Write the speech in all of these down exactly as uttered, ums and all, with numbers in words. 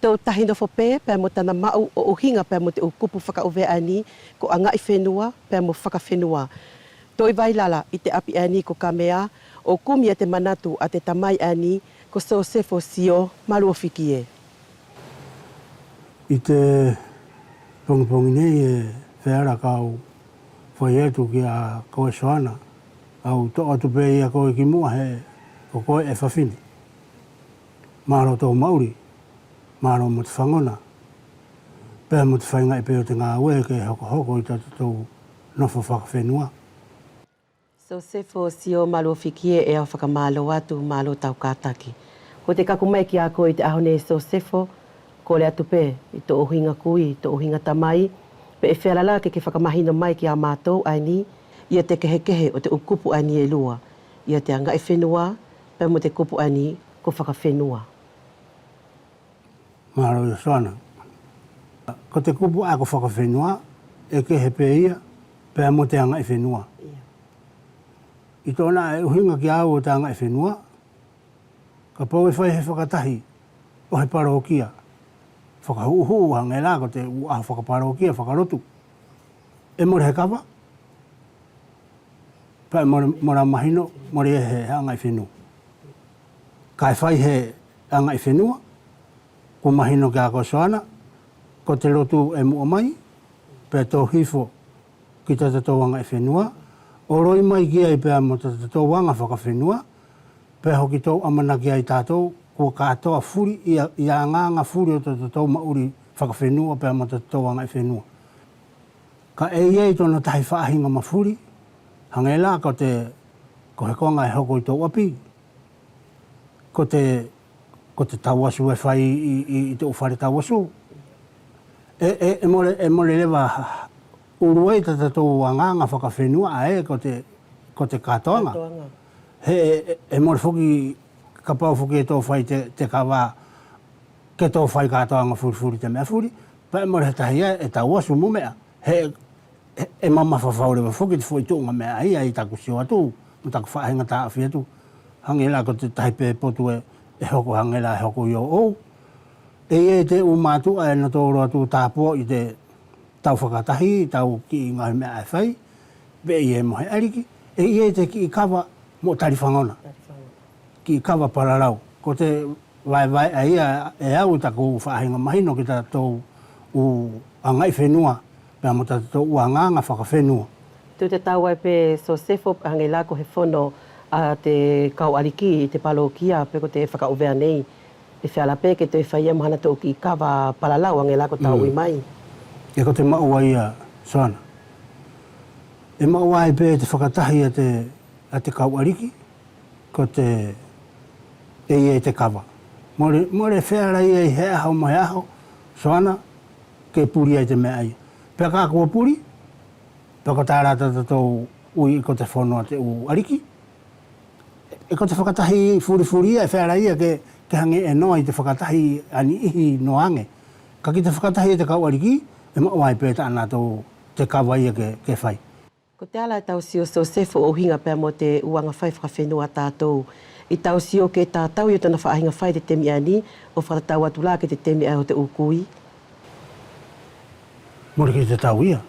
Tou tahi nofo pe pea mo tana maʻu ʻo ʻuhiga pea mo te ʻu kupu fakaʻuvea ʻaeni ko agaʻi fenua pea mo fakafenua. Toi vailala ʻi te ʻapi ʻaeni ko Kamea ʻo kumi ia te manatu ʻa te tamai ʻaeni ko Sosefo Sio Maluofikie. ʻI te pogipogi nei ʻe feala kau fai atu kia koe Soana, au toʻo atu pe ia koe ki muʻa he ko koe ʻe fafine. Malo tou maʻuli, malo mo te fagona, pea mo te faigaʻi pe ʻo te gaue ke hokohoko ʻi tatatou nofo fakafenua. Sosefo Sio Maluofikie, ʻe au fakamalo atu, malo tau kataki. Ko te kaku mai kia koe ʻi te ʻaho nei Sosefo, kole atu pe ʻi tou ʻuhiga kui, tou ʻuhiga tamai, pe ʻe feala la ke ke fakamahino mai kia matou ʻaeni ia te kehekehe ʻo te ʻu kupu ʻaeni ʻe lua, ia te agaʻi fenua pea mo te kupu ʻaeni ko fakafenua. Malo ia Soana. Ko te kupu ʻae ko fakafenua ʻe kehe pe ia pea mo te agaʻi fenua. ʻI tona ʻe ʻuhiga kia au ʻo te agaʻi fenua, kapau ʻe fai he fakatahi ʻo he palokia fakahuʻuhuʻu hage la ko te ʻu ʻaho fakapalokia fakalotu, ʻe mole he kava, pea mole, mole mahino, mole he agaʻi fenua. Kaʻe fai he agaʻi fenua, kua mahino kia koe Soana, ko te lotu ʻe muʻa mai, pea to hifo ki tatatou agaʻi fenua, ʻo loi mai ki ai pea mo tatatou aga fakafenua, pea hoki tou ʻamanaki ai tatou kua katoa fuli ia, ia agaga fuli ʻo tatatou maʻuli fakafenua pea mo tatatou agaʻi fenua. Kaʻe ʻi ai tona tahi faʻahiga mafuli, hage la ko te, ko he koga ʻe hoko ʻi tou ʻapi, ko te, ko te tauasu ʻe fai ʻi, ʻi, ʻi te ʻu fale tauasu. ʻE, ʻe, ʻe mole, ʻe mole leva ulu ai tatatou agaga fakafenua ʻae ko te, ko te katoaga. Katoaga. He ʻe, ʻe, ʻe mole foki, kapau foki ʻe to fai te, te kava ke to fai katoaga fulifuli te meʻa fuli, pea ʻe mole he tahi ʻae ʻe tauasu mo meʻa. He, he, ʻe mamafa fau leva foki te foʻi tuʻuga meʻa ʻaia ʻi taku sio atu mo taku faʻahiga taʻofi atu. Hage la ko te tahi pe potu ʻe, ʻe hoko hage la ʻe hoko ʻi ʻou. ʻE ʻi ai te ʻu matuʻa ʻe natou olo atu tapuaʻi te tau fakatahi, tau kiʻi gaohi meʻa ʻae ʻe fai, pe ʻe ʻi ai mo he ʻaliki, ʻe ʻi ai te kiʻi kava mo tali fagona. Tali fagona. Kiʻi kava palalau. Ko te vaevae ʻaia ʻe au ʻi taku faʻahiga mahino ki tatou ʻu agaʻi fenua pea mo tatou ʻu agaga fakafenua. Tou te tau ai pe Sosefo, hage la ko he fono ʻa te kau ʻaliki ʻi te palokia pe ko te fakaʻuvea nei, ʻe feala pe ke toe fai ia mo hana tou kiʻi kava palalau hage la ko tau ui mai. ʻE ko te maʻu ai ia Soana. ʻE maʻu ai pe te fakatahi ʻa te, ʻa te kau ʻaliki, ko te, ʻe ʻi ai te kava. Mole, mole feala ia ʻi he ʻaho mo he ʻaho, Soana, ke puli ai te meʻa ʻaia. Pea ka kua puli, pea ko tala tatatou ui ko te fono ʻa te ʻu ʻaliki. ʻE ko te fakatahi fulifuli ia ʻe feala ia ke, ke hage ʻe noa ʻi te fakatahi ʻa niʻihi noa age. Kaʻe ki te fakatahi ʻa te kau ʻaliki, ʻe maʻu ai pe tanatou te kava ia ke, ke fai. Kotea la ʻe tau sio Sosefo ʻo ʻuhiga pea mo te ʻu aga fai fakafenua ʻa tatou? ʻI tau sio ke tatau ia tona faʻahiga fai ʻi te temi ʻaeni ʻo fakatatau atu la ki te temi ʻae ʻo te ʻu kui? Mole ki te tau ia.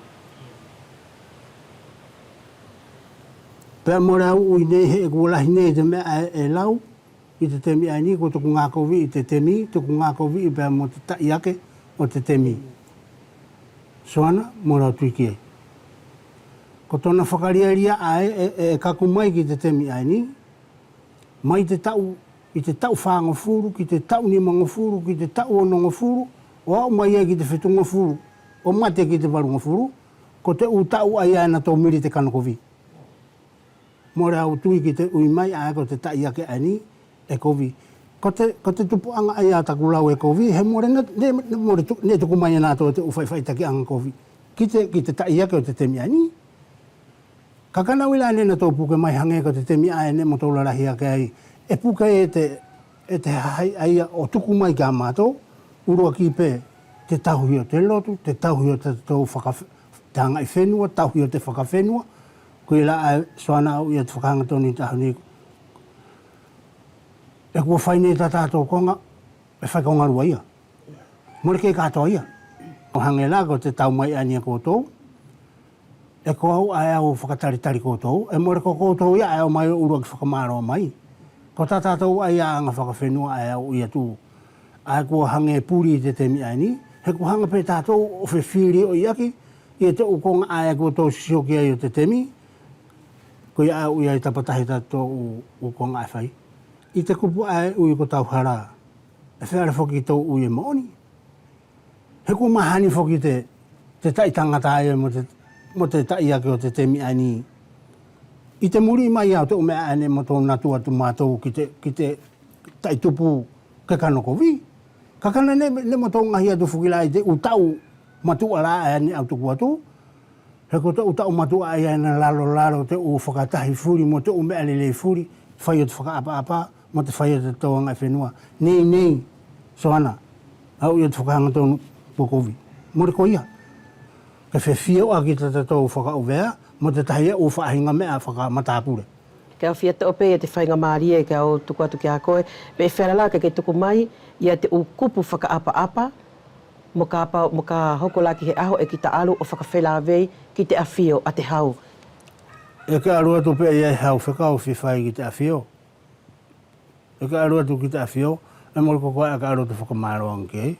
Pea mole au ui nei he ʻe kua lahi nei te meʻa ʻae ʻe lau. ʻI te temi ʻaeni ko toku gakovi ʻi te temi, toku gakovi pea mo te taʻiake ʻo te temi. Soana, mole au tui ki ai. Ko tona fakalialia ʻae ʻe, ʻe, ʻe kaku mai ki te temi ʻaeni, mai te taʻu, ʻi te taʻu fagofulu, ki te taʻu nimagofulu, ki te taʻu onogofulu, ʻo aʻu mai ai ki te fitugofulu, ʻo mate ki te valugofulu, ko te ʻu taʻu ʻaia ʻe natou mili te kanokovi. Mole au tui ki te ui mai ʻae ko te taʻiake ʻaeni ʻe kovi. Ko te, ko te tupuʻaga ʻaia ʻa taku lau ʻe kovi, he mole neʻe, neʻe, neʻe mole tu, neʻe tuku mai e natou te ʻu faʻifaʻitakiʻaga kovi ki te, ki te taʻiake ʻo te temi ʻaeni. Kaʻe ka nau ui la neʻe natou puke mai hage ko te temi ʻae neʻe matou lalahi ake ai, ʻe puke e te, e te hahaʻi ʻaia ʻo tuku mai kia matou, ʻuluaki pe te tauhi ʻo te lotu, te tauhi ʻo te tou faka, te agaʻi fenua, tauhi ʻo te fakafenua. Koia la ʻae Soana au ia te fakahagatonu ʻi te ʻaho nei. ʻE kua fai nei tatatou koga, ʻe fai koga lua ia. Mole kei katoa ia. ʻO hage la ko te tau mai ʻaeni e kotou, ʻe ko au ʻae au fakatalitali kotou, ʻe mole ko kotou ia ʻae ʻomai ʻo ʻuluaki fakamalo mai. Ko tatatou ʻaia aga fakafenua ʻae au ui atu, ʻae kua hage puli ʻi te temi ʻaeni, he kua haga pe tatou ʻo fefili ʻo ʻiaki ia te ʻu koga ʻae kotou sisio ki ai ʻo te temi. Koia ʻae ui ai tapatahi tatou ʻu koga ʻae fai. ʻI te kupu ʻae ui ko tau hala, ʻe feala foki tou ui e moʻoni. He kua mahani foki te, te taʻi tagata ʻaia mo te, mo te taʻiake ʻo te temi ʻaeni. ʻI te muli mai ia ʻo te ʻu meʻa ʻae neʻe matou natu atu matou ki te, ki te taʻi tupu kekanokovi. Kakana neʻe, neʻe matou gahi atu foki la ʻi te ʻu taʻu matuʻa la ʻae neʻe au tuku atu. He ko te ʻu taʻu matuʻa ʻaia ʻe na lalolalo te ʻu fakatahi fuli mo te ʻu meʻa lelei fuli, fai ʻo te fakaʻapaʻapa mo te fai ʻo te tau agaʻifenua. Nei, nei, Soana, au ui atu fakahagatonu Pokovi. Mole koia. Ke fefioʻaki tatatou fakaʻuvea mo te tahi ʻu faʻahiga meʻa fakamatapule. Ke au fia toʻo pe ia te faigamalie ke au tuku atu kia koe, pe ʻe feala la ke ke tuku mai ia te ʻu kupu fakaʻapaʻapa, mo ka pau, mo ka hoko la ki he ʻaho ʻe kita alu ʻo fakafelavei ki te ʻafio ʻa te hau. ʻE ke alu atu pe ia he hau fekau fifai ki te ʻafio. ʻE ke alu atu ki te ʻafio, ʻe mole ko koe ʻae ke alu atu fakamalo age ki ai.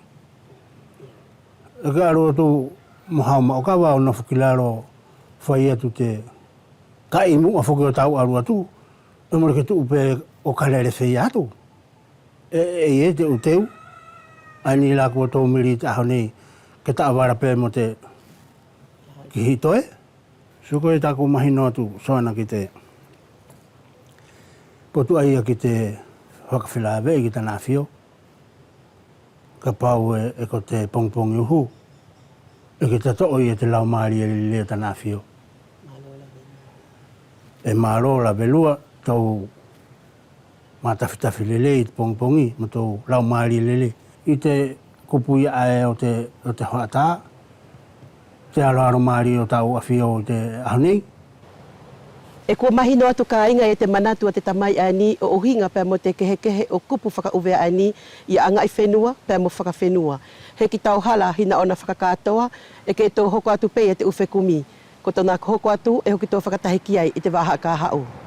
ʻE ke alu atu mo hau maʻu kava ʻo nofo ki lalo, fai atu te kaʻi muʻa foki ʻo tau alu atu, ʻe mole ke tuʻu pe ʻo kalele feia atu. ʻE, ʻe ʻi ai te ʻu teu ʻaeni la kua tou mili ʻi te ʻaho nei, ke taʻavala pe mo te kihi toe. Sio koe taku mahino atu Soana ki te potu ʻaia ki te fakafelavei ki tana ʻafio. Kapau ʻe, ʻe ko te pogipogi uhu, ʻe kita toʻo ia te laumalie lelei ʻo tana ʻafio. ʻE malo Lavelua tou matafitafi lelei ʻi te pogipogi mo tou laumalie lelei ʻi te kupu ia ʻae ʻo te, ʻo te hoʻata, te aloalo malie ʻo tau ʻafio ʻi te ʻaho nei. ʻE kua mahino atu kaiga ia te manatu ʻa te tamai ʻaeni ʻo ʻuhiga pea mo te kehekehe ʻo kupu fakaʻuvea ʻaeni ia agaʻifenua pea mo fakafenua. He ki tau hala hina ʻona fakakatoa, ʻe ke tou hoko atu pe ia te ʻu fekumi. Ko tona ako hoko atu ʻe hoki tou fakatahi ki ai ʻi te vaha ka haʻu.